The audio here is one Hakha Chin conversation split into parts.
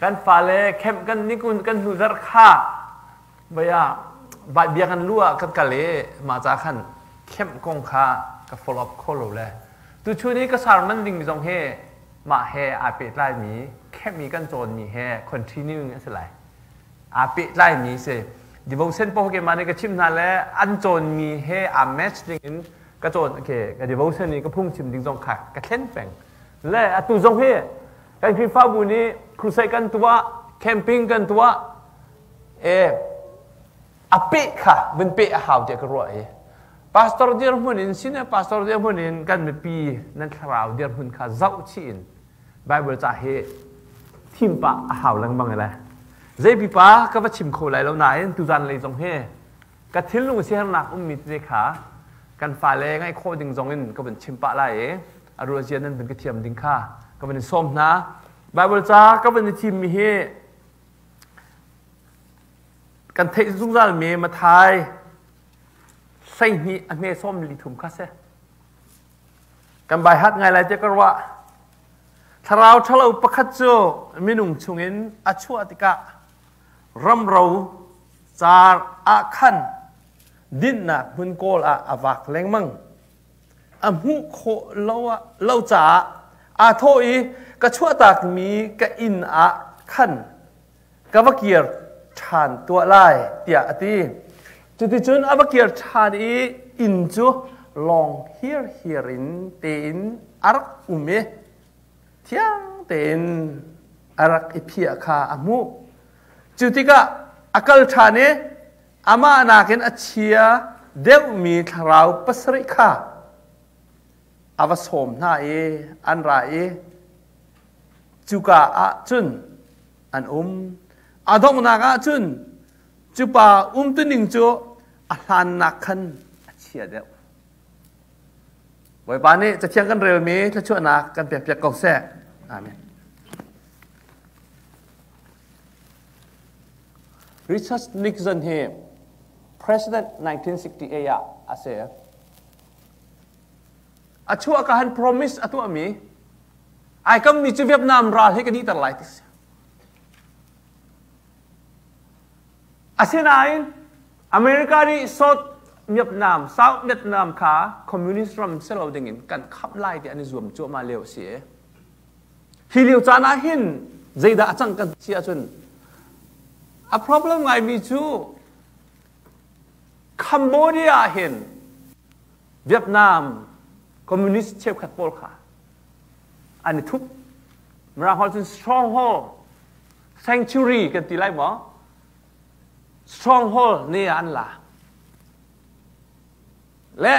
Kan fale camp kan nikun kan hnu zarh kha baya bia kan lu ah kan kal i mah ca khan camp kong kha ka follow up kho lo le tuchun i ka sermon ding zong hi mah he aa pehtlaimi camp i kan cawnmi he continuing a si lai. Aa pehtlaimi si. Devotion paoh keimah nih ka chimh hna le an cawnmi he aa match ding in ka cawn okay, ka devotion i ka phungchim ding zong kha ka thlen peng. Le atu zong hi kan Khrihfabu nih crusade kan tuah, camping kan tuah, e a peh kha vun peh a hau tiah ka ruah i pastor dirhmun in senior pastor dirhmun in kan mipi nan thlarau dirhmun kha zoh chih in Bible ca hi thim pah a hau lengmang le zei pipa ka va chim kho lai lo nain tuzan lei zong hi ka thinlung siahernak ummi te kha kan fale ngaih khawh ding zong in ka vun chim pah lai i a ruahzia nan vun ka thiam ding kha ka vun in sawm hna. Bible ca ka vun i thimmi hi kan theih zungzalmi Mathai 12 a hme 43 kha si. Kan bai hat ngai lai tiah ka ruah. Thlarau ṭhalo pakhat cu minung chungin a chuah tikah ramro car ah khan dinhnak hmun kawl ah a vak lengmang. A hmuh khawh lo, lo caah aa thawh i ka chuahtakmi ka inn ah khan ka va kir ṭhan tuah lai tiah a ti. Cuticun a va kir ṭhan i inn cu lawng hirhiar in tein a rak um i thiang tein a rak i phiah kha a hmuh. Cu tikah a kal ṭhan i amah nakin a chia deuhmi thlarau pasarih kha a va sawm hna i an ra i cuka ah cun an um. A donghnak ah cun cu pa umtuning cu a hlannak khan a chia deuh. Bawipa nih Cathiang kan relmi thluachuahnak kan pekpiak ko seh. Amen. Richard Nixon hi President 1968 ah a si. A chuah ka han promise a tuahmi ai kammi cu Vietnam ral hi ka dihter lai ti si. Asinain America nih South Vietnam, South Vietnam kha communist ram si lo dingin kan khap lai ti an i zuam cuahmah lio a si. Hi lio caan ah hin zeidah a cang kan si ahcun a problem ngaimi cu Cambodia ah hin Vietnam communist cheukhat pawl kha an i thup. Mirang holh cun stronghold sanctuary kan ti lai maw? Stronghold ne ah an la. Le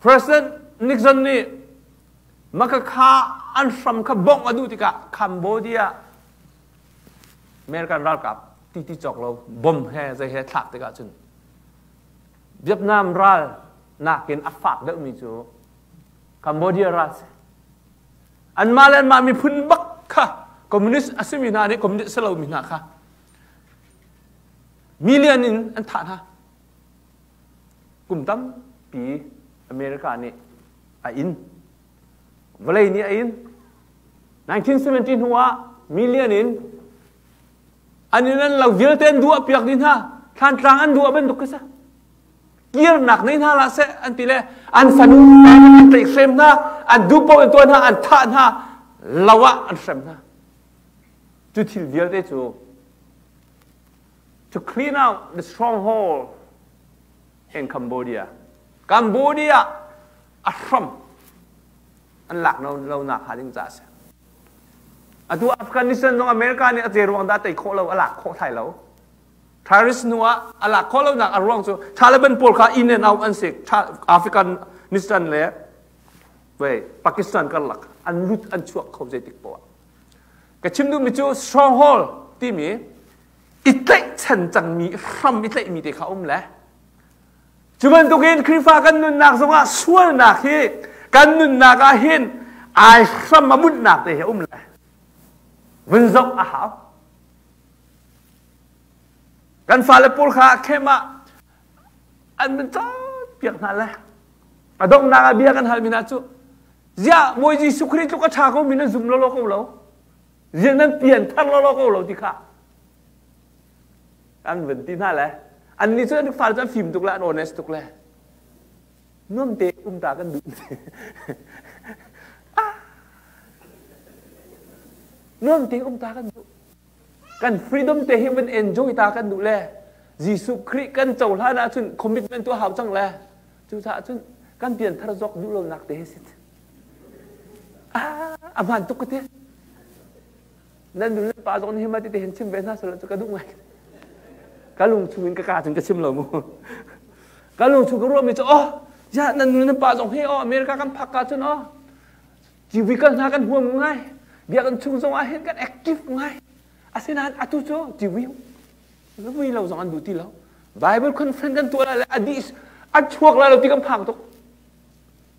President Nixon nih maka kha an hram kha bongh a duh tikah Cambodia American ralkap ti ti cawk lo bom he zei he thlak tikah cun Vietnam ral nakin a fak deuhmi cu Cambodia ral si. Anmah le anmah miphun bak kha communist a simi hna nih communist si lomi hna kha million in an thah hna. Kum tampi America nih a in. Vawlei nih a in. 1970 hnu ah million in an in an lo vialte an duah piak dih hna. Thlantlang an duah bantuk kha si. Kirnak nei hna hlah seh an ti le an fanu an tlaihhrem hna, an duh paoh in tuah hna, an thah hna, lo ah an hrem hna. Cu thil vialte cu to clean out the stronghold in Cambodia. Cambodia a hram an lak lo nak hnga ding caah a si. Atu Afghanistan zong America nih a ce ruang dah tei khawh lo, a lak khawh thai lo. Terrorist hnu ah a lak khawh lonak a ruang cu Taliban pawl kha in and out an si. Afghanistan le wei Pakistan karlak an lut an chuak kho zeitik poah. Ka chim duhmi cu stronghold timi i tlaihchan cangmi hram i tlaihmi te kha um le cu bantukin Khrihfa kan nunnak zongah sualnak hi kan nunnak ah hin ai hram a munhnak te hi um le vun zoh a hau. Kan fale pawl kha khem ah an vun cawnpiak hna le a donghnak ah bia kan halmi hna cu ziah Bawi Jesuh Khrih tluk a ṭha ko mi nan zum lawlaw ko lo. Ziah nan pian thar lawlaw ko lo ti kha. An van ti hna le annih cu an fale cu an fim tuk le an honest tuk le nuam te um ta kan duh. Nuam te um ta kan duh. Kan freedom te hi van enjoy ta kan duh le Jesuh Khrih kan cohlan ahcun commitment tuah hau cang le cucaah cun kan pianthar zawk duh lonak te hi si. Ah, a hmaan tuk ka ti. Nan nu nan pa zong nih hi ti te hin chim ve hna selaw cu ka duh ngai. Ka lung chung in ka ka cun ka chim lo mu. Ka lung chung ka ruahmi cu oh, ya nan nu nan pa zong hi oh America kan phak ka cun oh TV kal hna kan huam ngai. Biakinn chung zong ah hin kan active ngai. Asinain atu cu TV vui lo zong an duh ti lo. Bible conference kan tuah lai le a dih a chuak lai lo ti kan phang tuk.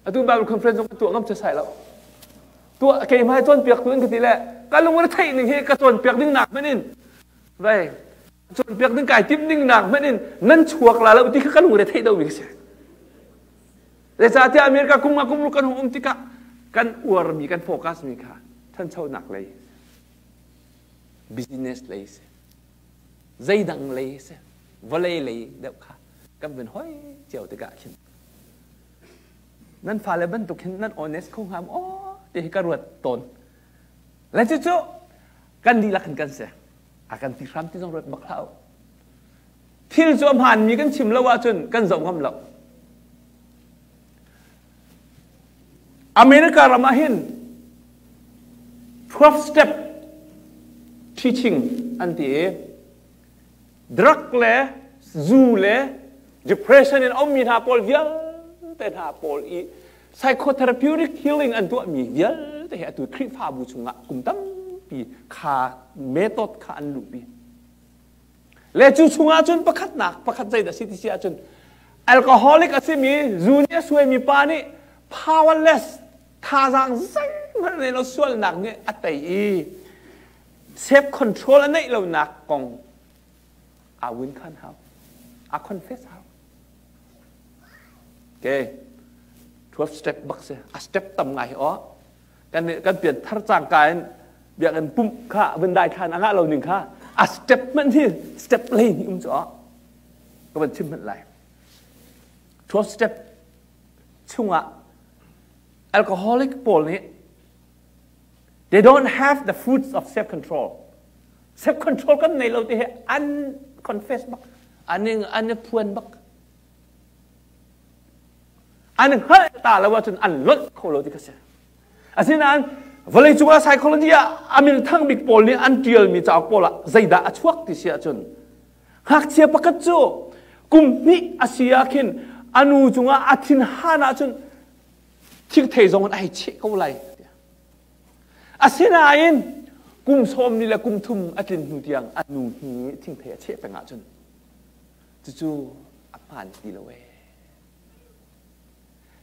Atu Bible conference zong kan tuah ngam sai lo. Tuah keimah cawnpiak tu in ka ti le ka lung a theih ning hi ka cawnpiak ding nak hmanh in vai cawnpiak ding kai timh ding nak hmanh in nan chuak la lo ti kha ka lung re theih do mi ka si. Zeicahtiah America kum nga kum ruk kan hung um tikah kan uarmi kan focus mi kha thanchonak lei business lei si zeidang lei si vawlei lei deuh kha kan vun hoi cio tikah khin nan fale bantuk hin nan honest kho hnga maw ti hi ka ruat tawn le cucu kan dihlak in kan si a kan ti hram ti zong ruat bak hlah u Thil cu a hmaanmi kan chim lo ahcun kan zoh ngam lo. America ram ah hin 12 step teaching an ti i drug le zu le depression in ummi hna pawl vialte hna pawl i psychotherapeutic healing an tuahmi vialte hi atu Khrihfabu chungah kum tampi kha method kha an luhpi. Le cu chungah cun pakhatnak pakhat zeidah si ti si ahcun alcoholic a simi zu nih a suaimi pa nih powerless thazaang zeihmanh nei lo sualnak nih a tei i self control a neih lonak kong aa win khan hau aa confess hau. Okay, 12 step bak si a step tam ngai hi aw. Kan kan pian thar cangka in biakinn pumh kha vun dai thlan a ngah lo ning kha a step hmanh hi step lei ni um cu ka van chim hmanh lai. 12 step chungah alcoholic pawl nih they don't have the fruits of self control. Self control kan nei lo ti hi an confess bak an an phuan bak. An hngalh ta lo ahcun an lonh kho lo ti kha si. Asinain vawleicung ah psychology ah a min thang bik pawl nih an ṭialmi cauk pawl ah zeidah a chuak ti si ahcun ngakchia pakhat cu kum hnih a si ah khin a nu cungah a thinhan ahcun thingthei zong in a hei cheh ko lai. Asinain kum sawm ni le kum thum a tlin hnu tiang a nu hi thingthei a cheh peng ahcun cucu a hmaan ti lo ee.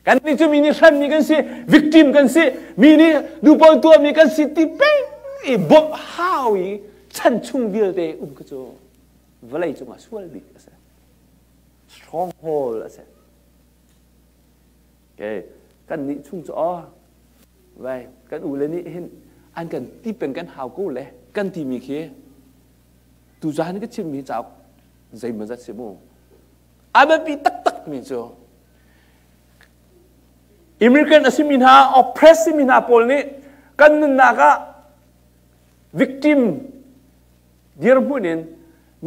Kannih cu mi nih hremmi kan si, victim kan si, mi nih dupawl tuahmi kan si ti peng i bawmh hau i chan chung vialte um kha cu vawlei cungah sual bik a si. Stronghold a si. Okay. Kan nih chung cu aw, vai, kan u le nih hin an kan ti peng kan hau ko le kan timi khi tuzaan ka chimmi cauk zeimawzat si mu. A biapi taktakmi cu Immigrant a simi hna, oppressed simi hna pawl nih kan nunnak ah victim dirhmun in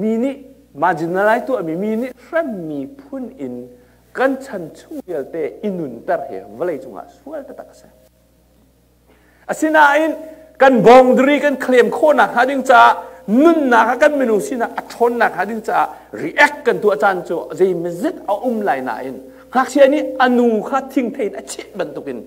mi nih marginalize tuahmi, mi nih hremmi phun in kan chan chung vialte i nunter hi vawlei cungah sual taktak a si. Asinain kan boundary kan claim khawhnak hnga ding caah nunnak ah kan minung sinak a ṭhawnnak hnga ding caah react kan tuah caan cu zeimazet a um lai nain ngakchia nih a nu kha thingthei in a cheh bantukin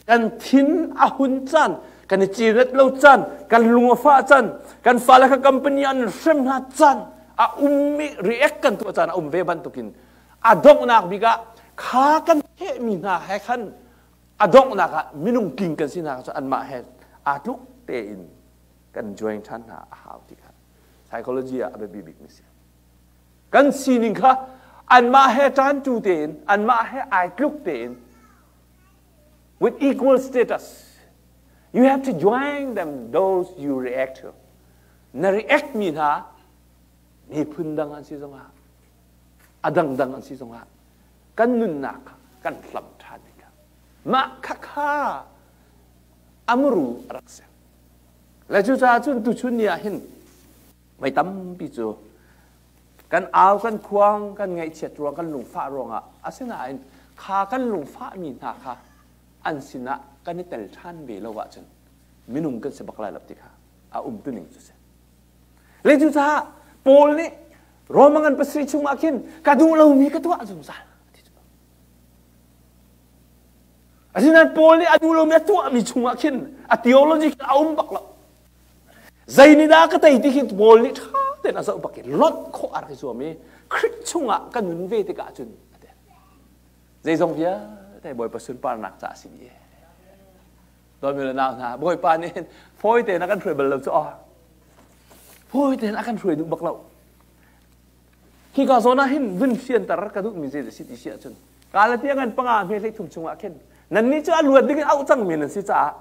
kan thin a hun caan kan i ciret lo caan kan lung a fah caan kan fale kha company an hrem hna caan a um i react kan tuah caan a um ve bantukin a donghnak bik ah kha kan thehmi hna he khan a donghnak ah minung tling kan sinak cu anmah he aa tluk tein kan join ṭhan hna a hau ti kha psychology ah a biapi bikmi si. Kan sining kha anmah he ṭantu tein anmah he ai tluk tein with equal status. You have to join them those you react to. Na react mi hna miphun dang an si zongah a dangdang an si zongah kan nunnak kha kan hlam ṭhan ding kha mah khakha amru a rak si. Le cucaah cun tuchun ni ah hin mei tampi cu kan au kan khuang kan ngaihchiat ruang kan lungfah ruangah asinain kha kan lungfahmi hna kha an sinah kan i tel ṭhan ve lo ahcun minung kan si bak lai lo ti kha a umtuning cu si. Le cucaah Paul nih Roma ngan pasarih chungah khin ka duh lomi ka tuah zungzal. Asinain Paul nih a duh lomi a tuahmi chungah khin a theology khin a um bak lo. Zei nih dah ka tei ti khi Paul nih ṭha tein a zoh bak i lonh khawh a rak i zuam i Khrih chungah ka nun ve tikah cun a ti. Zeizong vialte Bawipa sunparnak ca a si dih. Dawtmi le nau hna, Bawipa nih fawi tein a kan hruai bal lo cu aw. Fawi tein a kan hruai duh bak lo. Hi ka zawn ah hin vun fianter ka duhmi zei si ti si ahcun Galatia ngan panga hme hlei thum chungah khin nannih cu a luat ding in auh cangmi nan si caah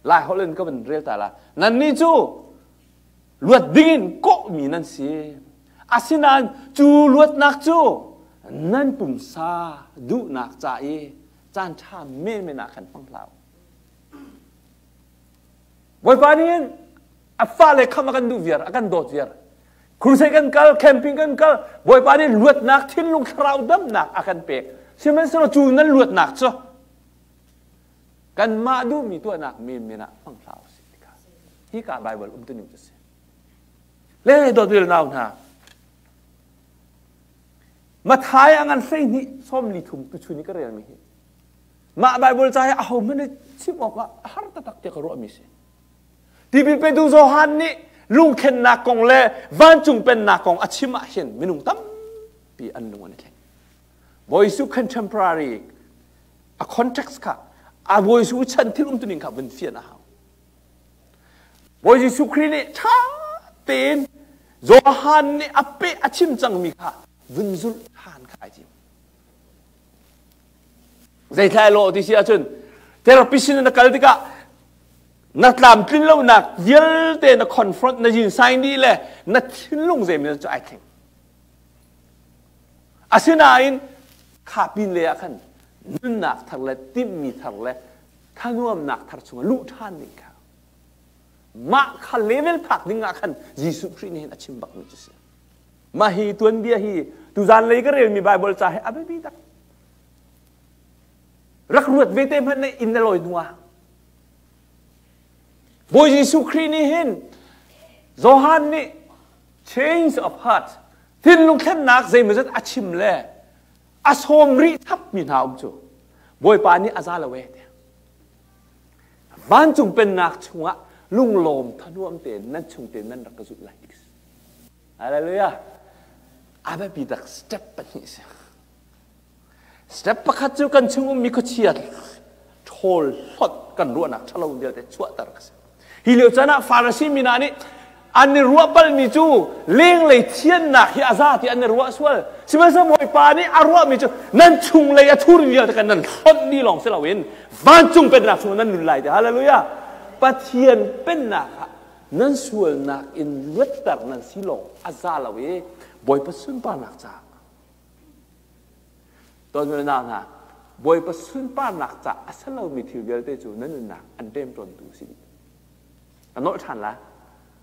Lai holh in ka vun rel ta la. Nannih cu luat dingin kawhmi nan si. Asinain cu luatnak cu nan pumsa duhnak ca i caan ṭha menmen ah khan hmang hlah u. Bawipa nih a fale kham a kan duh viar, a kan dawt viar. Crusade kan kal, camping kan kal, Bawipa nih luatnak, thinlung thlarau damnak a kan pek. Sihmanhsehlaw cu nan luatnak cu kanmah duhmi tuahnak menmen ah hmang hlah usih ti kha hika Bible umtuning cu si. Le dawt nau hna, Mathai a ngan 12 33 tuchun i ka relmi hi mah Bible ca hi ahohmanh nih chim awkah a har taktak tiah ka ruahmi si. Tipil petu Johan nih lungthlennak kong le vancung pennak kong a chim ah hin minung tampi an lung an i thleng. Bawi Jesuh contemporary a context kha a Bawi Jesuh chan thil umtuning kha vun fian a hau. Bawi Jesuh Khrih nih ṭha tein Johan nih a peh a chim cangmi kha vun zulh ṭhan kha ai tim. Zeithlai lawh ti si ahcun therapy sin na kal tikah na tlamtlin lonak vialte na confront na yin sign dih le na thinlung zeimin cu ai thleng. Asinain kha pin le ah khan nunnak thar le timhmi thar le thanuamnak thar chungah luh ṭhan ding kha mah kha level phak ding ah khan Jesuh Khrih nih hin a chim bakmi cu si. Mah hi tuanbia hi tuzan lei ka relmi Bible ca hi a biapi tak. Rak ruat ve te hmanh na inn na lawi hnu ah Bawi Jesuh Khrih nih hin Johan nih change of heart thinlung thlennak zeimawzat a chim le a sawm rih chapmi hna um cu Bawipa nih a za lo e tiah vancung pennak chungah lunglawm thanuam tein nan chung tein nan rak ka zulh lai. Hallelujah. A biapi tak step pahnih si. Step pakhat cu kan chung ummi khuachia ṭhawl hlot kan ruahnak ṭhalo vialte chuahter ka si. Hi lio caan ah Farasi mi hna nih an i ruah palmi cu lenglei thiannak hi a za ti an i ruah sual. Sihmanhsehlaw Bawipa nih a ruahmi cu nan chunglei a thur vialte kan nan hlonh dih lawng si loin vancung pennak chungah nan nun lai ti. Hallelujah! Pathian pennak ah nan sualnak in luatter nan si lawng a za lo i Bawipa sunparnak caah Tawnnak hna, Bawipa sunparnak ca a si lomi thil vialte cu na nunnak an ṭemṭawntu a si dih. Ka nolh ṭhan la.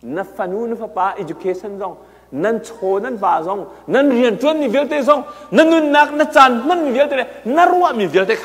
Na fanu, na fapa education zong, nan chaw, nan va zong, nan rianṭuanmi vialte zong, na nunnak, na caan hmanmi vialte le na ruahmi vialte kha.